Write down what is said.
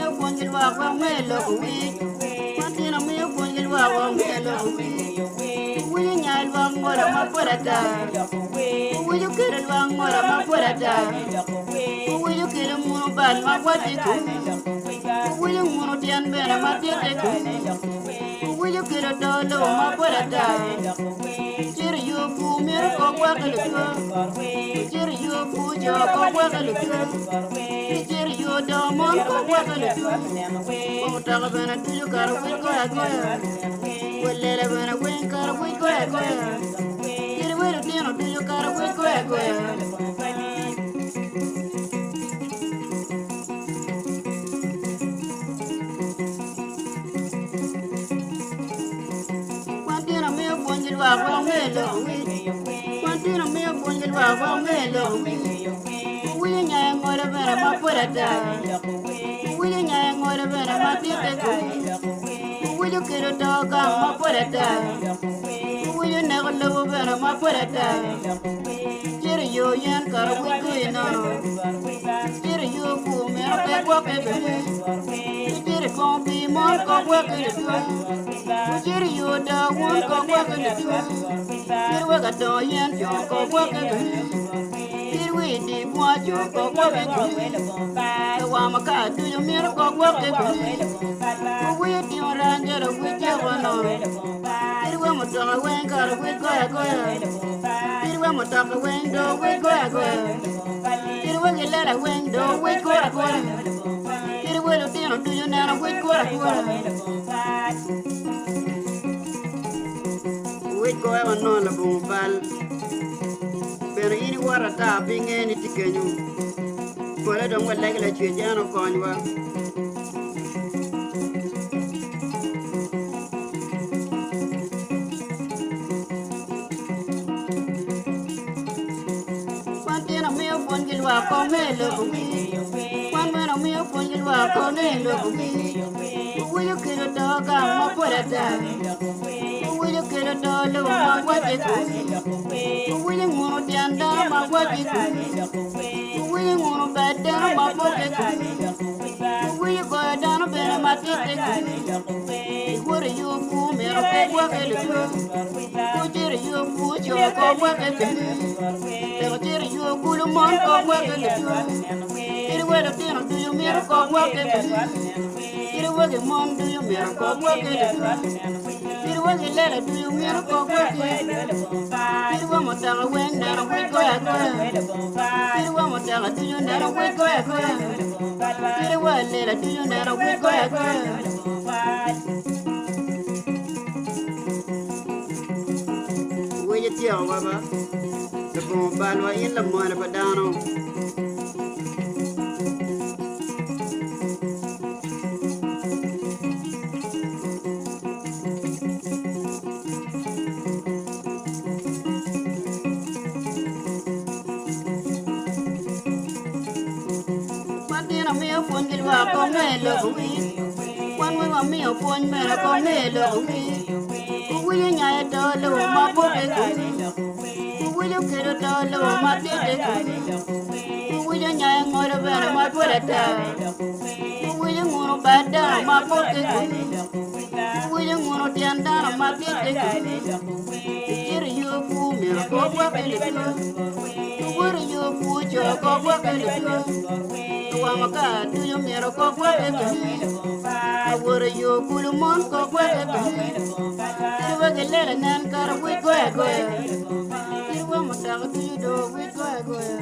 miyo pwony ki lwak wek me loko wic. Kwan tino miyo pwony ki lwak wek me loko wic. Owinyo nya lwak ngola mapol ata. Owinyo kelo lwak ngola mapol ata. Owinyo kelo munu bal ma wacce ku. Owinyo ngunu tyen bene ma tite ku. Owinyo kelo to lobo mapol ata. Ciro yo ku myero kok weke lutwo. Ciro yo ku jo kok weke lutwo. Ciro yo do mon kok weke lutwo. Mutoka bene ducu kara wic goyo agoya. Wel lela bene weng kara wic goyo agoya. Kadi wel lutino ducu kara wic goyo agoya. Kwan tino miyo pwony ki lwak wek onge lok wic. Kwan tino miyo pwony ki lwak wek onge lok wic. Owinyo nyayo ngolo bene mapol ata. Owinyo nyayo ngolo bene ma tite ku. Owinyo kelo to gang mapol ata. Owinyo neko lobo bene mapol ata. Ciro yo yen kara wic goyi nono. Ciro yo ku mito pe gwokke bene. Ciro twongo pii mon ko gwokke litwa. Ciro yo da wun ko gwokke litwa. Ciro wek adongo yen jo ko gwokke bene. Ciro wi di bunga jo ko gwokke bene. Lawama ka ducu mito ko gwokke bene. Owinyo tingo ranjalo wic ceko nono. Kadi wa mutoka weng kara wic goyo agoya. Kadi wa mutoka weng do wic goyo agoya. Kadi wa gilela weng do wic kura akura. Kadi wa lutino ducu neno wic kura akura. Wic goyo manongo labongo bal. Bene in iwoto ata pinge ni tye kenyo. Pole dong walegi Lacwec en okonywa. Kwan tyen omiyo pwony ki lwak kong me loko wic. Kwan bene omiyo pwony ki lwak kong me loko wic. Owinyo kelo to gang mapol ata. Owinyo kelo to lobo ma wacce ku. Owinyo ngunu tyen dano ma wacce ku. Owinyo ngunu bed dano ma poke ku. Owinyo goyo dano bene ma tite ku. Iwoto yo ku myero pe gwoke lutwo. Ocito yo ku co ko gwoke piny. Dok ocito yo kulu mon ko gwoke lutwo. Kadi wa lutino ducu myero ko gwoke piny. Kadi wa ki mon ducu myero ko gwoke lutwo. Kadi wa ki lela ducu myero ko gwoke. Kadi wa mutoka weng neno wic goyo agoya. Kadi wa mutoka ducu neno wic goyo agoya. Kadi wa lela ducu neno wic goyo agoya. Winyo tyekowa ba, labongo balwa in lamone pa dano. Wan tyen amiyo pwony ki lwak kong me loko wic. Wan weng wamiyo pwony mere kong me loko wic. Owinyo nyayo to lobo ma poke ku. Owinyo kelo to lobo ma tite ku. Owinyo nyayo ngolo bene ma pol ata. Owinyo ngunu bad dano ma poke ku. Owinyo ngunu tyen dano ma tite ku. Icito yo ku myero ko gwoke litwo. Iwoto yo ku co ko gwoke litwo. Iwamo ka ducu myero ko gwoke piny. Awoto yo kulu mon ko gwoke piny. Kadi wa gilela nen kara wic goyo agoya. Kadi wa mutoka ducu do wic goyo agoya.